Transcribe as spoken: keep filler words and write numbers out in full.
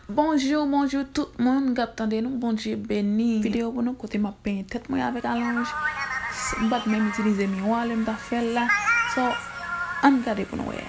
Bonjou, bonjou tout moun k ap tande nou. Bondye beni. Videyo pou nou kote m ap penyen tèt mwen avèk alonj. M pa t menm itilize miwa lè m t ap fè l la. So, ann gade pou nou wè.